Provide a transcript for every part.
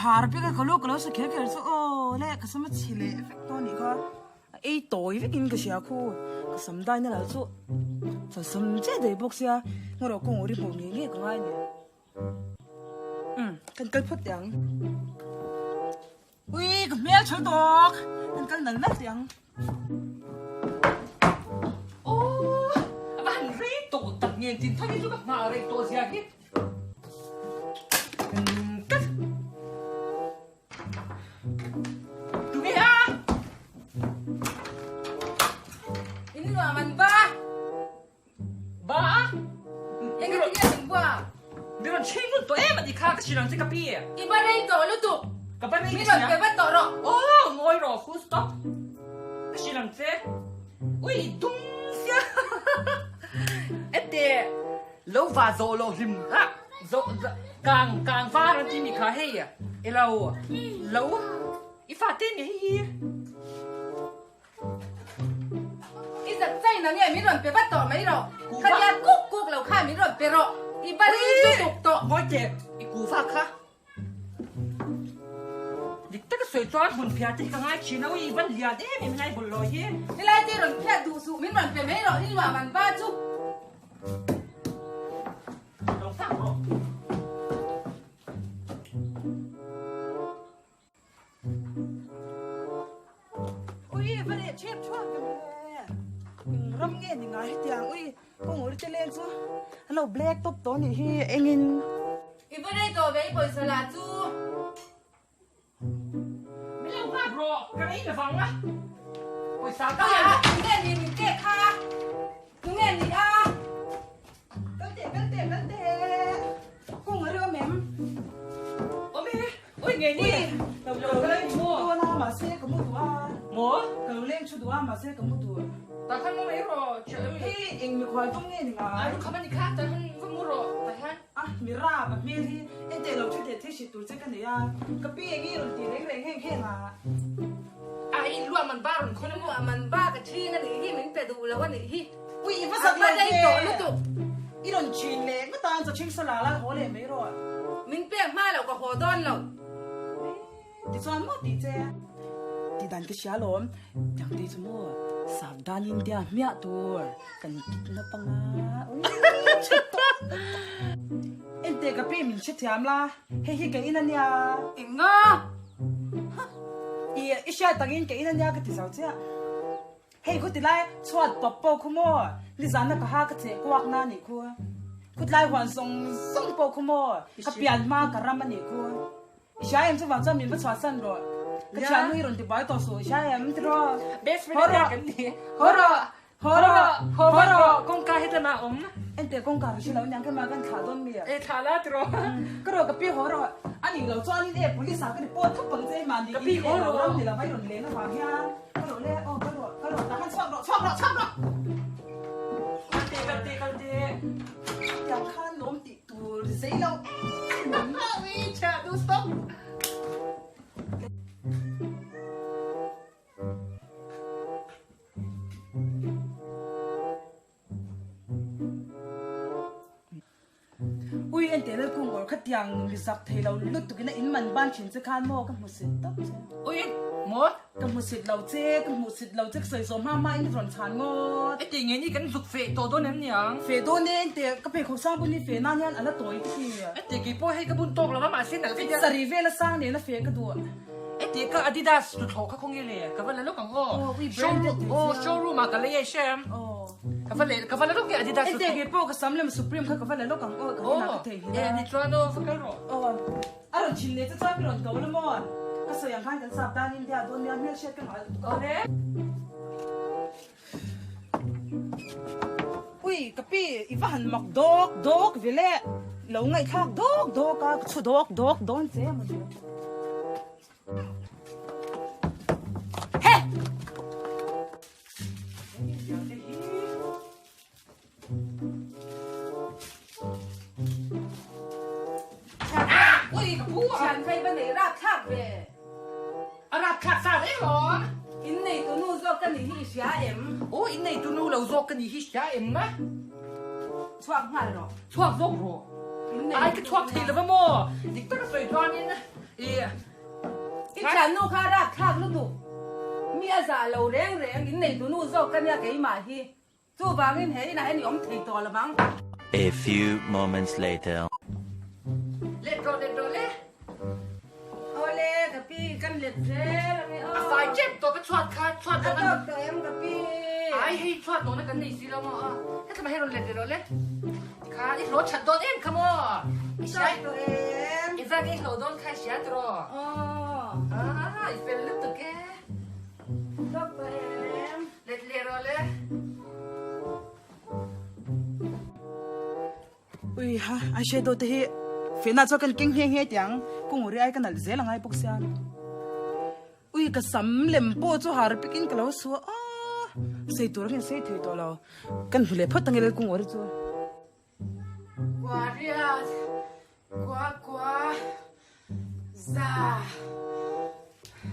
har bik a ka lu ka lo sa kher kher chu aw le ka sam a chhi leh vek tawh a nih kha a ei tawi vek in ka hria khu ka sam dai na lo chu chuan sam chiah daih bawk sia ngarawh kawng ri hmuh ngei ngei ka ngai a ni umm kan kal phawt teh ang ui ka hmel tha tawk kan kal nal nal teh ang. Aww a va han rei tawh tak nge tin thang hi chu ka nghah rei tawh zia hi. Tunge a? In nuam an ba. Ba a? Eng nge tinge min bua? Mi rawn chhing ngut tawh em a ti kha ka si rang che ka pi. I ba rei tawh lutuk. Ka ba rei Mi rawn pe vat tawh rawh. Aw ngawi rawh full stop. Ka si rang che. Ui dung sia. Ete Lo va zawh lo hlim ha zawh kang kang var an ti mi kha hei i lo lo i fa te ni hei hi. I zat chai na nge min rawn pe vat tawh mai rawh khatia kuk kuk lo kha min rawn pe rawh i bal lutuk tawh. Ngawi teh i kuva kha. Dik taka sawi chuan hmun phiar te hi ka ngai thin a, ui van lian em em helai bawlhhlawh hi. Helai te rawn phiat duh suh, min rawn pe mai rawh, i nuam an va chu. Lo nghak rawh. Ui va leh chep thuak ka ni le. Ram nge ni ngai hetiang ui kawngawr te leng chu an lo black tawp tawh anih hi engin. I va rei tawh ve i pawisa lah chu. Min lo nghak rawh ka rei la vang a pawisa ka nge tunge ni min pek kha tunge ni a. Kal teh kal teh kal teh kawngawr i awm em? Awm e. Ui ngei ni. Ka lo leng thu dawn a mahse ka mu duh a. Maw? Ka lo leng thu duh a mahse ka mu duh. Tah khan mu mai rawh che ui. Hei eng mikhual tum nge ni ngai? A lukham a ni kha tah khan va mu rawh tah hian. A mi rap a hmel hi enteh lo thu teh thil hrilh tur che ka nei a. Ka pi eng i rawn ti reng reng heng heng a. A i luah man ba rawn khawn a maw? Luah man ba ka ṭhing a nih hi min pe duh lo a nih hi. Ui i va zak lo ve. I rawn chin leh ngawt a, chaw chhing sala la haw leh mai rawh. Min pek hma loh ka haw dawn lo. Tichuan maw tih che? Ti dan ka hria lawm. Tiang te chu maw sap dan India hmiah tur kan kidnap anga. Ui chhe tawh. Enteh ka pi min hrethiam la, hei hi ka in ania. Enga? I i hriat takin ka in ania ka ti zo chiah. Hei khu tilai chhuat pawp pawh khu maw nizana ka ha ka cheh kuak na nih khu. Khutlai huan zawng zawng pawh khu maw ka pian hma ka ram a nih khu. I hria em chuvang chuan min va chhuahsan rawh. Ka thiannu hi rawn ti buai tawh suh i hria em tiraw. Best friend Haw rawh kan ni. Haw rawh haw rawh haw haw rawh. Kawngka hetlama a awm. Enteh kawngka ka hre lo aniang kema kan thlah dawn mi. E thlah la tiraw. Ka rawh ka pi haw rawh. A nih loh chuanin e police ah ka report thap ang che mahni Ka pi in haw e lo rawh. ram ni lo vai rawn len avang hian. Ka rawh le, aw ka rawh, ka rawh, tah khan chhuak rawh, chhuak rawh, chhuak rawh! Kal teh, kal teh, kal teh. Tiang khan lawm tih tur zei lo em! Ui, chhia du stop! Ui enteh lal kung awr kha tiang mi zak thei lo lutuk in a in man ban thin che khan maw ka hmu sit tawp che. Ui maw? Ka hmu sit lo che, ka hmuh sit lo che ka sawi zawh hma hma in rawn chhan ngawt. Enteh nge ni kan zuk feh tawh dawn em niang? Feh dawn e enteh ka pheikhawk sang bun hi feh nan hian a la tawi ka ti. Enteh kei pawh hei ka bun tawk lo a mahse nalh vek a. Saree vel a sang nen a feh ka duh. Enteh ka Adidas tuthlawh kha khawnge le ka va la lawk ang aw. Aw ui branded tih Aw showroom ah ka lei e hrem. Aw. Ka va leh, ka va la lawk nge Adidas Ente ke pawh ka sam lem Supreme kha ka va la lawk ang aw ka inah ka thei hi a. Ni chuan aw va kal rawh. Aw a rawn thin leh che chuan mi rawn ko la maw? Ka sawi ang khan kan sap dan India dawn nia hmelhriat ka ngah lutuk a. Awle. Ui ka pi i va han mak dawk dawk ve le lo ngaihthlak dawk dawk a ka chhu dawk dawk dawn che a mawni. He! Ui, ka phu a. Thian khai va nei rap thlak ve. A rap thlak sa reng lawm. In nei tu nu zawk ka nih hi i hria em? Aw, in nei tu nu lo zawk ka nih hi hria em a? Chhuak nghal rawh. Chhuak zawk rawh. Ai ka chhuak thei lova maw? Dik taka sawi chuanin i. thiannu kha a rapthlak lutuk. Mi a zah lo reng reng, in nei tunu zawk ka nia keimah hi. Chuvangin he inah hian i awm thei tawh lo ang. A few moments later. Let rawh, let rawh le. Awle ka pi, kan let zel ang e aw. A fai tep tawh ka chhuat kha, chhuat A tawk tawh em ka pi? Ai hei chhuat nawhna kan nei si lo maw a. Hetlama hei rawn let leh rawh le. Tikhan i hlawh that dawn em kha maw? I hria Tawk tawh em? Engzat nge i hlawh dawn kha i hria tiraw? Aw. Ah, i fel lutuk e. Tawk tawh em? Let leh rawh le. Ui ha, eyeshadow te hi fehna chuan kan keng nghe nghe tiang kunguri ai ka nalh zel angai bawk sia. Ui ka sam lem pawh chu har pikin ka lo su a, sei tur angin sei thei tawh lo. Kan hmu leh phawt ange lel kunguri chu. Kua riat, kua kua, za.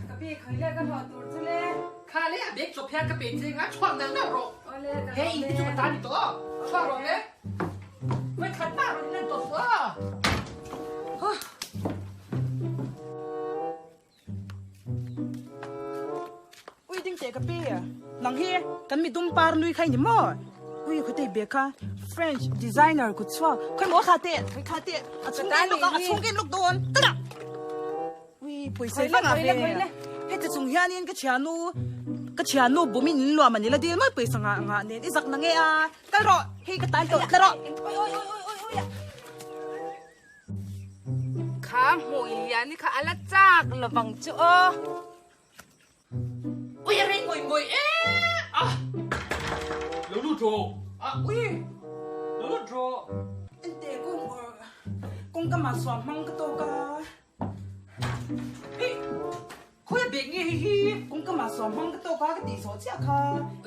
Ka pi khawi leh ka hlawh tur chu le. Kha le a bag chawp hian ka pe che nga chhuak nalh nalh rawh. Awle ka He in te chu ka ta ni tawh. Chhuak rawh le. Vawi khat mah rawn in lan tawh suh a. Huh. Ui ding teh ka pi nang hi kan mi dum par nui kha i ni maw ui khawtei bag kha French designer kut chhuak khawi maw kha teh khawi kha teh a chhung in lawk a a chhung in lawk dawn tah ui pawisa vang ah ve heti chung hianin ka thiannu ka thiannu bum in in luam ani la dil mai pawisa ngah ngah nen i zak na nge a kal rawh hei ka tan tawh tla rawh. Kha hmuh i lian i kha a la chak lovang chu aw. Ui a rei ngawih ngawih e a. Lo lut rawh a ui lo lut rawh. Ente kawng or kawngka mah suam hmang ka tawk a. Hei khawi a bek nge hei hi. Kawngka mah suam hmang ka tawk a ka tih zawh chiah kha.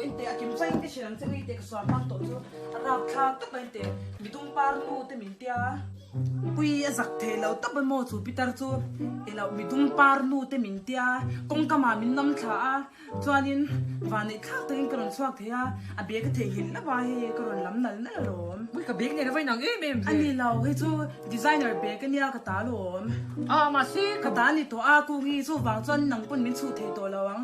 Ente a kim chuan in ka hrilh ang che ui te ka suam hmang tawh chu a rapthlak tawp a ente midum par nu te min tia. Pui a zak thei lo tawp a maw chu Peter chu i loh midum par nu te min tia kawngka mah min nam thla a chuanin vanneih thlak takin ka rawn chhuak thei a a bag a theihnghilh lova hei ka rawn lam nal nal alawm. Pui ka bag nen a va inang em em ve. A ni lo hei chu designer bag a nia ka ta alawm. A mahse ka ta ni tawh a kungi chuvang chuan nang pawn min chhuh thei tawh lo ang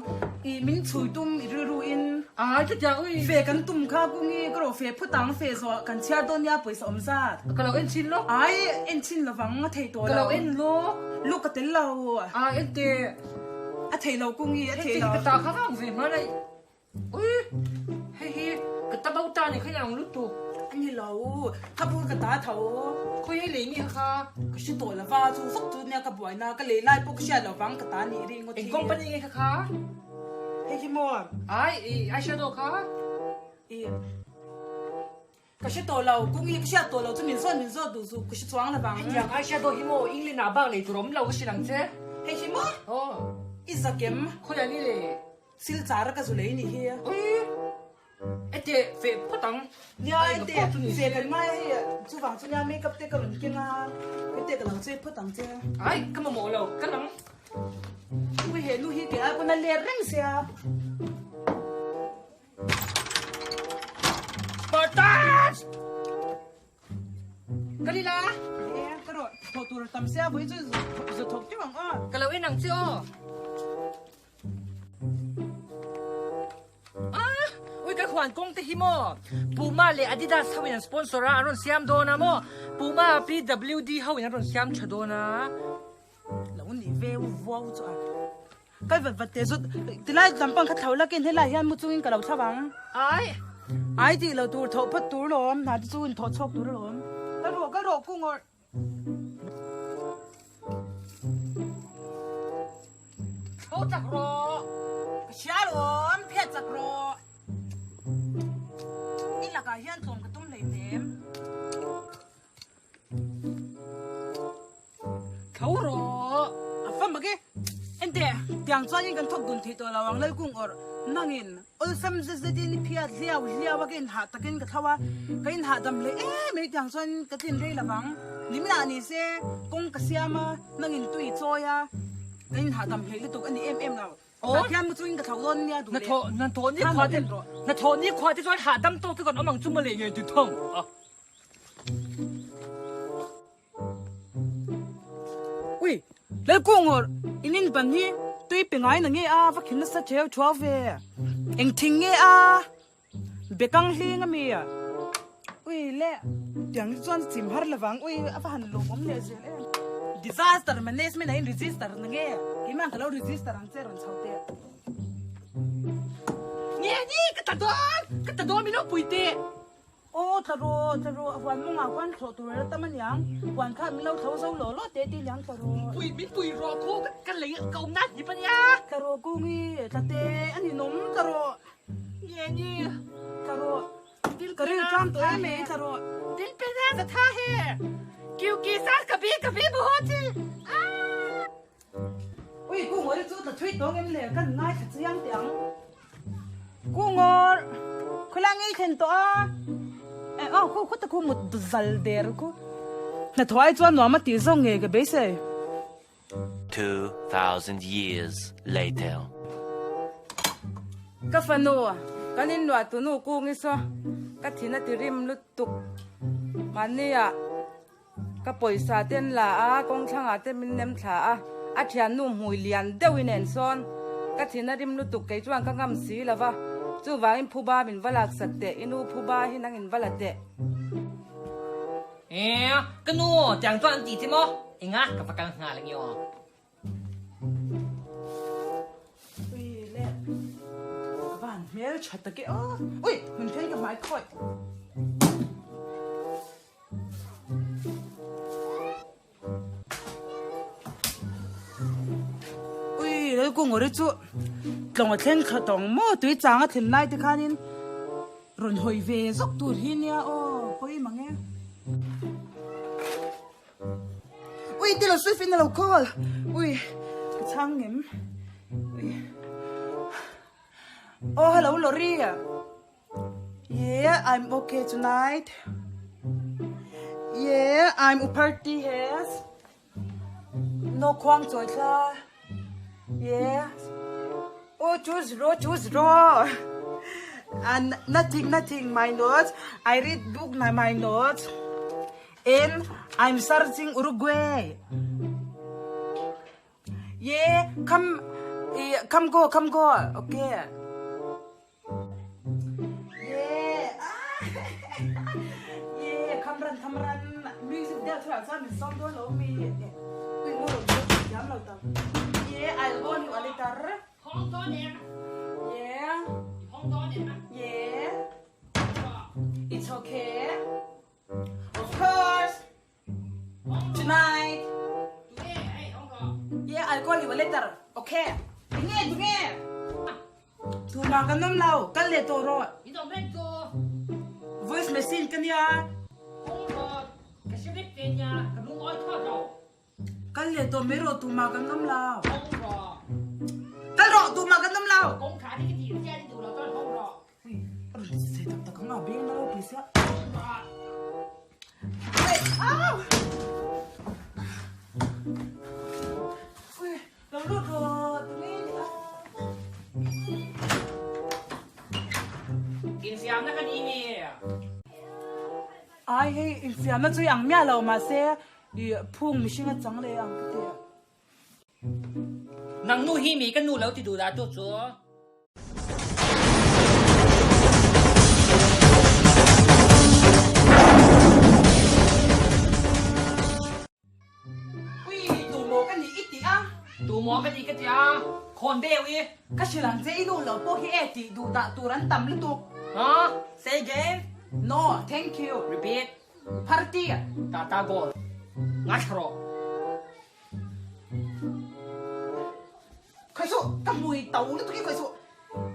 i min chhui tum i rilru in. Ai chutiang ui. Fe kan tum kha kungi ka rawh fe phut ang fe zawh kan chhiar dawn nia pawisa awm zat. Ka lo en chhin lawk. Ai en chhin lovang a thei tawh lo. Ka lo en lawk. Lu ka tel lo. Ai en teh. A thei lo kungi a thei lo. Hei ka ta kha vang ve hman ai. Ui hei hi ka ta bo ta ni kha ang lutuk. A ni lo kha pawh ka ta tho. Khawi hei lei nge kha. Ka hre tawh lova chu vak chu nia ka buaina ka lei lai pawh ka hriat lovang ka ta nih ring ngawt hi. Eng company nge kha kha? Hei hi maw? Ai i eyeshadow kha. I ka hre tawh lo kungi ka hriat tawh lo chu min zawt min zawt duh zuh ka hre chuang lovang. Hetiang eyeshadow hi maw England ah bak lei tur awm lo ka hrilh ang che. Hei hi maw? Aw. I zakem. Khawiah ni le? Silchar a ka zu lei nih hi. Ui. Ete feh phawt ang. Nia ete feh kan ngai a hei chuvang chu nia makeup te ka rawn keng a ete ka lo che phawt ang che. Ai ka mamawh lo ka lang. Ui he nu hi kei ai pawn a let reng sia. Spartans! Ka ni la. E ka rawh thawh tur tam sia vawi chu zu thawk teuh ang aw. Ka lo en ang che aw. Ah, ui ka khuan kawng te hi maw Puma leh Adidas ho in an sponsor a an rawn siam dawn a maw Puma PWD ho in an rawn siam tha dawn a lo ni ve u vuau chu a kal vat vat te zut tilai lampang kha thlo lakin helai hian mu chungin ka lo thla vang ai ai tih lo tur thawh phawt tur lawm hna te chu in thawh chhuak tur alawm kal rawh kal rawh kungawrh Tho chak rawh. Ka hria lawm, phiat chak rawh. I lakah hian tlawm ka tum hleinem. Tho rawh. A fa mak e. Ente, tiang chuanin kan thawk dun thei tawh lo ang Lalkung awrh. Nangin, awlsam zet zetin i phiat hliau hliau a ka inhah takin ka thlo a, ka inhahdam hle em mai tiang chuan ka tlin rei lovang. Nimlah ni se, kawng ka siam a, nangin tui i chawi a, ka inhahdam hlei lutuk a ni em em lo. Tah khian mu chungin ka thlo dawn nia duh leh. Hnathawh ni khua te, hnathawh ni khua te chuan hahdam tawk te kan awm ang chu mawle nge ti thawng a. Ui, Lalkungawr, in in ban hi. Tui pe ngai na nge a, va khin nasa theu thuau ve. Eng thing nge a? Bekang hling a mi. Ui le, tiang hi chuan chim har lovang. Ui, a va han lawmawm leh zel em. Disaster management a in register na nge? Keimah ka lo register ang che rawn chho teh. Nge ni, ka tla dawn, ka tla dawn min lo pui teh. Aw tla rawh, tla rawh, a huan mawngah khuan thlawh tur a la tam aniang, huan kha min lo thlo zo lawh lawh teh tih liang tla rawh. Pui, min pui rawh khu, ka lei ka awm nan hnip ania. Tla rawh Kungi, tla teh, a ninawm tla rawh. Nge ni. Tla rawh, ka ril tlang tawh em mai tla rawh. Dil pe na za tha he, kyuki saas kabhi kabhi bahut hi aah. Ui, Kungawr hi chu tla thui tawng em le, kan ngaithla chiang teh ang. Kungawr, khawilai ngei thlen tawh a? Eh, aw, khu khuta khu mut zal der khu. Hnathawh ai chuan nuam a tih zawk nge ka beisei. 2000 years later. Ka fanu, kan inluah tunu kung i saw ka thin a ti rim lutuk. Mahnia. Ka pawisa te an la a, kawngthlangah te min nem thla a, a thiannu hmui lian deuhin en sawn ka thin a rim lutuk kei chuan ka ngam si lo va, chuvangin phuba min va laksak teh, i nu phuba hi nang in va la teh. E, ka nu, tiang chuan an ti che maw? Enga, ka va kal nghal ang i aw. Ui le, ka van hmel tha tak e aw. Ui, hmun phei ka hmai khawih. Ui, lal kung ori chu tlawng a thleng thla tawng maw tui chang a thlen lai te khanin rawn hawi ve zawk tur hi nia aw pawi mang e. Ui, Taylor Swift in a lo call. Ui, ka chhang ngem. Ui. Oh, hello Lori. Yeah, I'm okay tonight. Yeah, I'm uparty has. No khuang chawi thla. Yeah. Oh, 20 20. And nothing, nothing, my notes. I read book na my notes. And I'm searching Uruguay. Yeah, come, come go, come go. Okay. Tonight. Yeah, I'll call you later. Okay. Tunge, tunge. Tuma kan awm lo, kal leh tawh rawh. In awm reng chu. Voice message ka nia. Hawng rawh, ka hre vek ve nia, ka lungawi thawt lo. Kal leh tawh mai rawh, tuma kan awm lo. Hawng rawh. Kal rawh, tuma kan awm lo. Kawngkhar hi ka tih chian i duh lo chuan hawng rawh. Ui, a rawn ti sei tak tak ang a, beng na ropui sia. Au! Ui, lo lut rawh, tunge ni a? Infiamna ka ni mi? Ai hei, infiamna chu i ang miah lo, mahse i phung mihring a chang leh ang ka ti. Nang nu hi mi ka nu lo ti duh dah tu chu. Ui, tu maw ka nih i ti a? Tu maw ka nih ka ti a? Khawn deuh i. Ka hrilh ang che i nu lo pawh hi e tih duh dah tur an tam lutuk. Huh? Say again. No, thank you. Repeat. Party. Tata Gold. Ngaithla rawh. Khawih suh, ka hmui to lutuk hi khawih suh.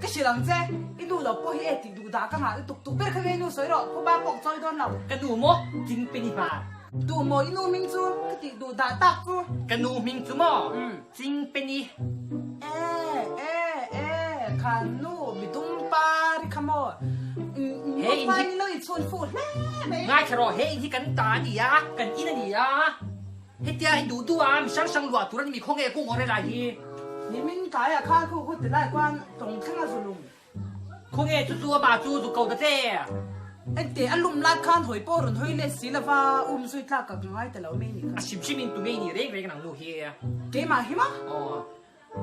Ka hrilh ang che, i nu lo pawh hi e tih duh dah ka ngah lutuk tuk ber kha nge i nu sawi rawh, khupa pawh ka chawi dawn lo. Ka nu maw King Penny Hmar. Tu maw i nu hming chu ka tih duh dah tak chu. Ka nu hming chu maw King Penny. E e e kha nu midum par i kha maw He in hi lo i chhun fuh hle mai. Ngaithla rawh, he in hi kan ta a ni a, kan in a ni a. Hetia i duh duh a, mi hrang hrang luah tur a ni mi khawnge kung awrh lai hi. Nimin kaiah khan khu khu ti lai khuan tawng thleng a zu lum. Khawnge chu chu amah chu zu ko ta che. Engte a lum lai khan hawi pawh rawn hawi let si lova um zui tlak ka ngai ta lo mai ni kha. A hrim hrim in tu ngei ni reng reng nang nu hi. Keimah hi maw? Aw.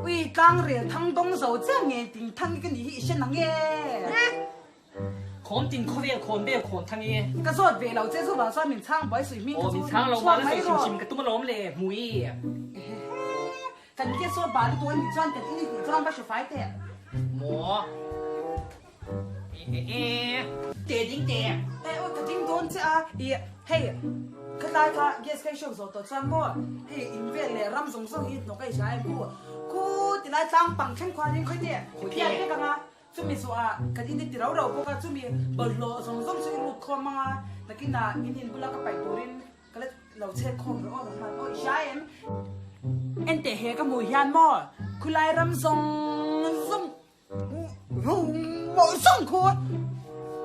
Ui tlang rel thang dawng zo chiah nge ting thang hi ka nih hi i hre nang e. Khawm tin khawvel khawn vel khawn thang i. Ka zawt ve lo che chuvang chuan min chhang buai sui hming ka chu Aw min chhang lo chhuak mahla mai sawi hrim rawh. hrim ka tum alawm le hmui. Ehehe kan ke saw bal lutuk a nih chuan kan in i tih chuan va hre fai teh. Maw ehehe te ding teh. E aw ka ding dawn che a i hei khatlai kha gas ka i hriak zawh tawh chuan maw hei in vel leh ram zawng zawng hi hnawk a i hria em khu khu tilai tlang pang thleng khuanin khawi teh i phiat vek ang a. Chumi zuah kan in i ti rau rau bawk a, chumi bawlhhlawh zawng zawng chu i rut khawm ang a, nakinah in in bula ka paih turin ka la lo chhet khawm rawh aw nangman aw i hria em? Enteh he ka hmuh hian maw khulai ram zawng zawng zawng khu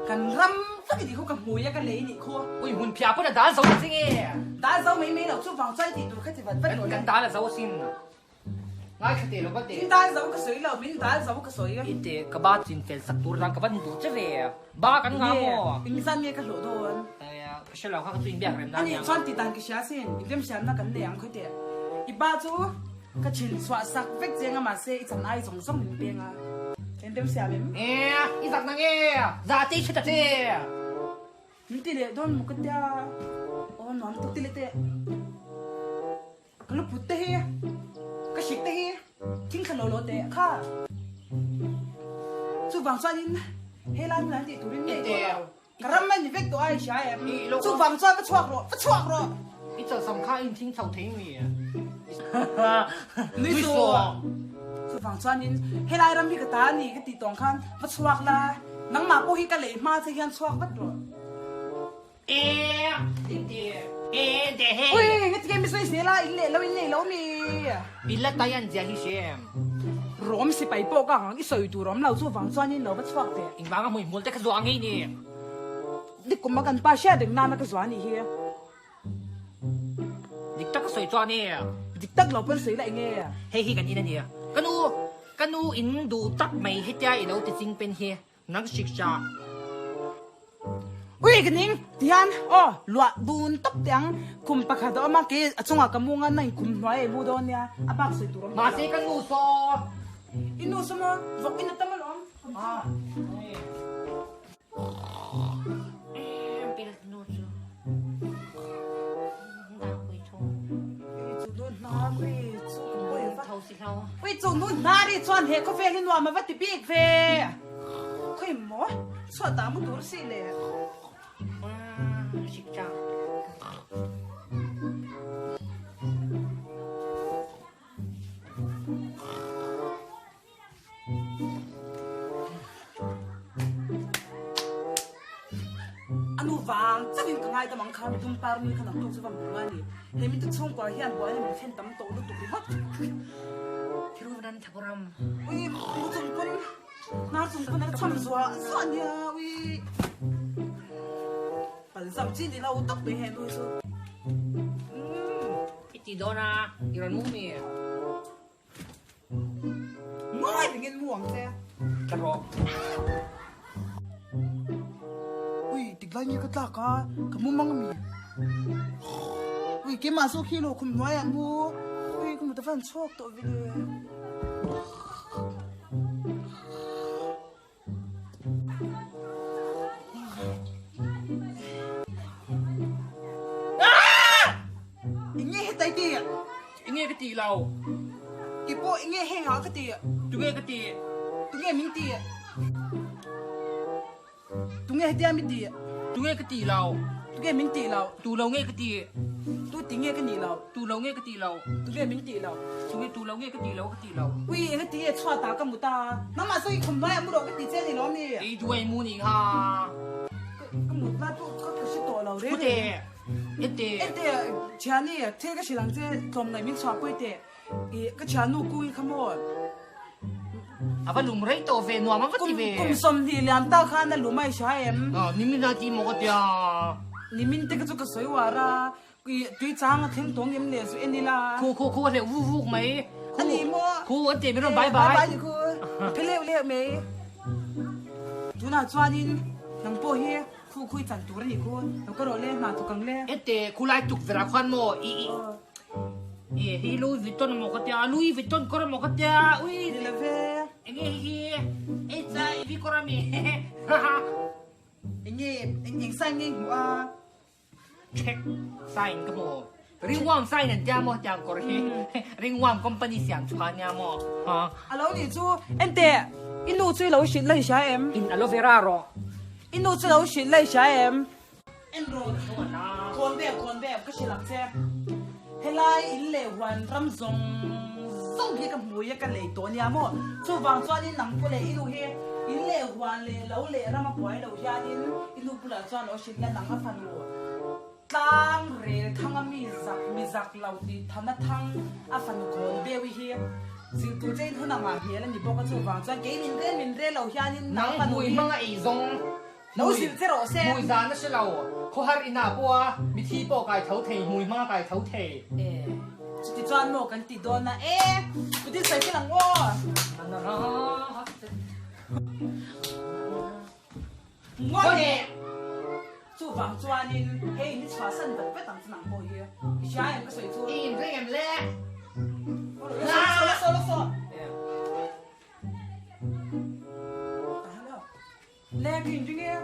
kan ram vek i tih khu ka hmui a ka lei nih khu. Ui hmun phiah pawn a dal zo che nge? Dal zo mai mai lo chuvang chuan i tih tur kha ti vat vat rawh le. Kan dal a zo asin. Ngaithla teh lo va teh. Min dal zo ka sawi lo, min dal zo ka sawi. I teh ka ba chin fel sak tur dan ka van duh che ve. Ba kan ngah maw? Eng zan nge ka hlawh dawn? Ka hre lo kha ka chu inbiak rem nan Ani chuan ti dan ka hria sin, inremsiamna kan nei ang khawi teh. I ba chu ka chin chhuah sak vek cheng a mahse i chan ai zawng zawng min peng a. Inremsiam em? I zak na nge? Za te i hre ta che. Min ti leh dawn maw ka tia. Aw nuam tuk ti leh teh. Ka lu put te hi, ka hrik te hi thing thla lo lo teh kha. Chuvang chuanin helai hmunah an tih turin ngei tawh lo. Ka ram a ni vek tawh a i hria em? Chuvang chuan va chhuak rawh, va chhuak rawh! I chawlhsam kha in thing chho thei mi? Nui suh! Chuvang chuanin helai ram hi ka ta a ni ka tih tawng khan va chhuak la, nangmah pawh hi ka lei hma che hian chhuak vat rawh. Ui, nge mi sawi zel a, in leh lo in nei lo mi. Rawm sipai pawh ka ang i sawi tur awm lo chuvang chuan in lo va chhuak teh. Dik kum a kan pa hriat reng nana ka zuah a nih hi. Dik tak lo pawn sawi la enge. Nang shiksha. Ui ka ning tihian aw luah dun tawp teh ang kum pakhat a awm a kei a chungah ka mu nga nang kum hnuai a i mu dawn nia a bak sawi tur awm tawh lo. Mahse ka nu saw. I nu saw maw vawk in a tam alawm kum chungah. Ui chu nu hna ri chuan he khawvel hi nuam a va ti bik ve. Khawi maw chhuah dah mu tur si le. A nu vang chauhin ka ngaidam ang kha midum par mi kha naktuk chu va hmu nga ni. He mite chhungkua hian buaina min thlen tam tawh lutuk ringawt. Ui mu chung pawn hnar chung pawn a chham zuah zuah nia ui. Pal zam chi ni lo tak mai he nu chu. I ti dawn a, i rawn mu mi. Ngawi rengin mu ang che. Ka rawh. Ui, tik lai nge ka tlak a, ka mu mang ami. Ui, keimah zawk hi lo khum hnuaiah mu. Ui, ka mut a van chhuak tawh ve le. Enge hetai ti? Enge ka ti lo? Ke pawh enge heng ah ka ti? Tunge ka ti? Tunge min ti? Tunge hetia mi ti? Tunge ka ti lo? Tunge min ti lo? Tu lo nge ka ti? Tu ti nge ka nih lo? Tu lo nge ka ti lo? Tunge min ti lo? Tunge tu lo nge ka ti lo ka ti lo? Ui enge ti e chhuat ah ka mu ta. Nangmah sawi khum hnuai ah mu rawh ka ti che ni lo mi? I duai mu ni kha. Ka mut lai pawh ka ka hre tawh lo reng. Pute ete. Ete thiani thil ka hrilh ang che tlawm ngaih min chhuah pui teh. I ka thiannu kung i kha maw? A va lum rei tawh ve nuam a va ti ve. Kum 20 liam ta khan a lum a i hria em? Nimin a ti maw ka tia. Nimin te kha chu ka sawi uar a, i tui chang a thleng tawng em le zu en ila. Khu khu khu a hleuh vuk vuk mai. A ni maw? Khu a ti min rawn bye bye. Bye bye ni khu. Phe leuh leuh mai. Tunah chuanin nang pawh hi khu khu i chan tur a ni khu. Lo ka rawh le, hna thawk ang le. Ete khu lai tukverh ah khuan maw i i. E hi Louis Vuitton maw ka tia, Louis Vuitton kawr maw ka tia, ui. Ni lo ve. Enge hi hi HIV kawr ami. Enge eng eng sign nge i hmuh a? Check sign ka hmu. Ringworm sign an tia maw tiang kawr hi. Ringworm company siam chu kha nia maw. Ha. A lo nih chu enteh i nu chu i lo hrilh la i hria em? In aloe vera rawh. I nu chu lo hrilh la i hria em? En rawh khawn vel khawn vel ka hrilh ang che. Helai in leh huan ram zawng zawng hi ka hmui a ka lei tawh nia maw. Chuvang chuanin nang pawh leh i nu hi in leh huan leh lo leh ram a buai lo hianin i nu bulah chuan lo hrilh la nang a fanu tlang rel thang a mi zak mi zak lo tih thana thang a fanu khawn deuh i hi zir tur che in hun angah hmel a ni bawk a chuvang chuan kei min rel min rel lo hianin nang Nang fanu hmui hi hmanga ei zawng Lo zilh che rawh se. Hmui zan a hre lo. Khawhar inah pawh a mithi pawh kai tho thei, hmui hmanga kai tho thei. E, chuti chuan maw kan ti dawn a e, chuti sawi fel ang aw. Ngawi teh! Chuvang chuanin hei ni chhuahsan vat vat ang chu nang pawh hi. I hria em ka sawi chu? I inring em le? Lo saw, lo saw, lo saw. Le ka inring e.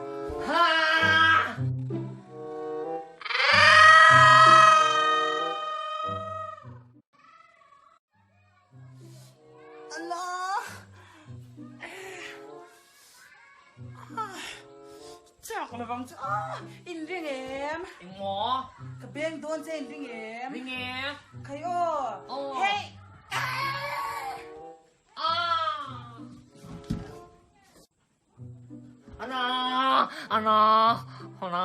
Chak lovang chu a inring em? Engmaw? Ka beng dawn che inring em? Ring e. Khai aw. Hey! Ana! Ana! Ana!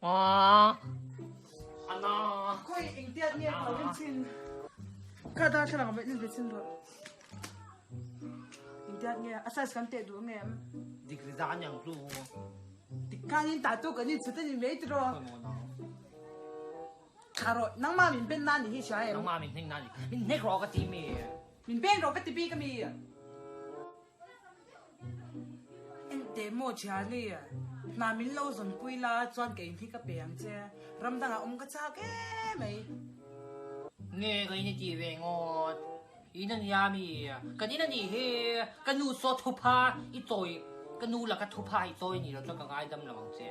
Ana! Ana! Khawi engtiat nge ka lo en chin? Kha dar thlalak ah en ve chin rawh. Engtiat nge a size kan teh duh nge em? Dik ri zan yang chu. Dik khan in tah tu kan in chhut a ni mai tiraw? Kha rawh nangmah min ben na ni hi hria em? Nangmah min hnek na ni. Min hnek rawh ka ti mi. Min ben rawh ka ti bik a mi. Enteh maw Thiani, hna min lo zawn pui la chuan ka inhi ka pe ang che, ram dangah awm ka chak em mai. Nge ka in i tih ve ngawt, in a nia mi, kan in a nih hi, ka nu saw thupha i chawi, ka nu laka thupha i chawi nih loh chuan ka ngaidam lo ang che.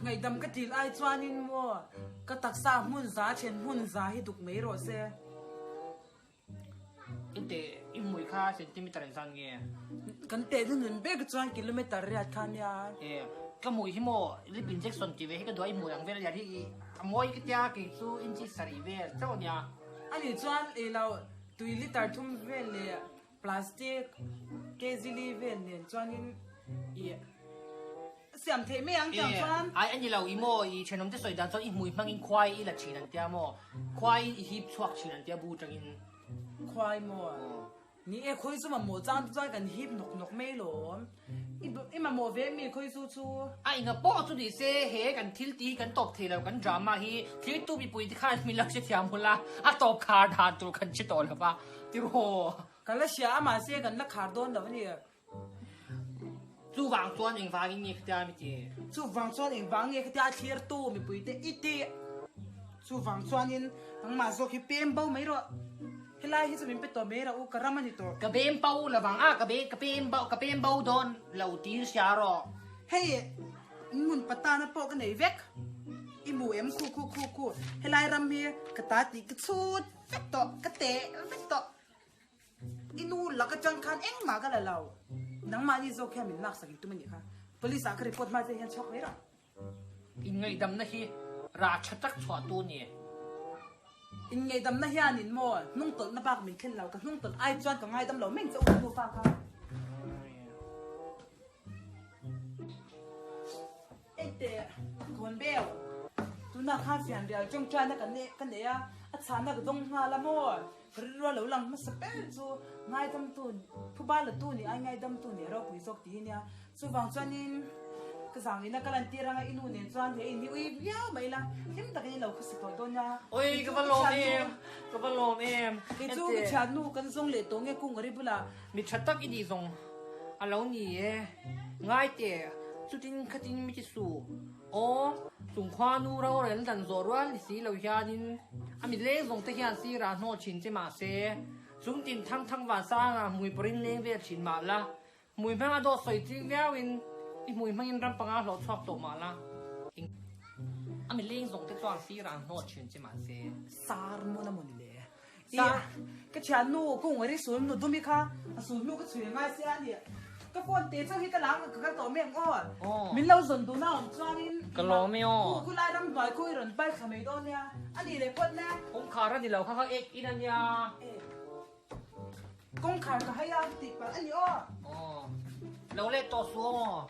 Ngaihdam ka til ai chuanin maw ka taksa hmun za then hmun za hi duk mai rawh se. I teh i hmui kha centimeter in zan nge? Kan teh hnun ber chuan kilometer riat kha nia. E, ka hmui hi maw lip injection tih ve hi ka duh a, i hmui ang vel a lian hi i a mawi ka tia kei chu inchi sarih vel chauh a nia. Ani chuan ei lo tui liter thum vel leh plastic kg li vel nen chuanin i Siam theih mai ang tiang chuan. Ai a ni lo i maw i thenawm te sawi dan chuan i hmui hmangin khuai i la thin an tia maw? Khuai i hip chhuak thin an tia bu tangin. Khuai maw? Ni e khawi chu mamawh chang te chuan kan hip nawk nawk mai lawm. I mamawh ve mi khawi chu chu. A inga pawh chu ni se he kan thil tih hi kan tawp thei lo kan drama hi thiltu mipui te khan min lo hrethiam hul a, a tawp khar dan tur kan hre tawh lo va tiraw. Ka la hria a mahse kan la khar dawn lo a ni. Chuvang chuan engvangin nge khatia mi ti? Chuvang chuan engvang nge khatia a thlirtu mipuite i ti? Chuvang chuanin nangmah zawk hi pem bo mai rawh. Helai hi chu min pe tawh mai rawh u, ka ram a ni tawh. Ka bem bo lovang a, ka be ka pem bo ka pem bo dawn lo tir sia rawh. Hei hmun patana pawh ka nei vek. I hmu em khu khu khu khu. Helai ram hi ka ta tih ka chhut vek tawh, ka teh vek tawh. I nu lak atang khan engmah ka la lo. Nangmahni zawk hian min laksak in tum a nih kha. Police ah ka report hma che hian chhuak mai rawh. Inngaihdamna hi rah tha tak chhuah tu a ni. Inngaihdamna hianin maw hnungtawlhna bak min thlen lo. Ka hnungtawlh ai chuan ka ngaidam lo meng che u ka nufa kha. Engteh Kawnbeu, tunah khan fianrial tawngtaina ka nei ka nei a, a chhahna ka dawng nghal a maw? Ka rilru a lo lang hmasa ber chu ngaidamtu, phuba latu nih ai ngaidamtu nih a ropui zawk tih hi nia. Chuvang chuanin ka zangina ka lantir anga i nu nen chuan he in hi ui viau mai ila, hlim takin i lo khawsa tawh dawn a. Oi, ka va lawm em, ka va lawm em. Kei chu ka thiannu kan zawng leh tawh nge kungari bulah. Mi tha tak i nih zawng a lo ni e. Ngai teh, chutin khatin mi ti su. Aw, chung khua nu rorel dan zawh rual ni si lo hianin a mit leng zawng te hian sirah hnawh thin che mah se, chung tin thang thang van sangah hmui pawrin leng vel thin mah la, hmui hmanga dawt sawi ching viauin i hmui hmangin ram panga hlawh chhuak tawh mah la, eng a mit leng zawng te chuan sirah hnawh thin che mah se. Sar mun a maw ni le? I ka thiannu kungari sul nu dumi kha a sul hnu ka chhui ngai sia a ni. Ka phone te chauh hi ka lang ka kal tawh mai ang aw. Min lo zawn dun a awm chuanin Ka lawm e aw. Khu lai ram hnuai khu i rawn pal thla mai dawn nia. A nih leh phawt le. Kawngkhar a ni lo kha kha ek in a nia. Kawngkhar ka hai a tih palh a ni aw. Aw. Lo let tawh suh aw.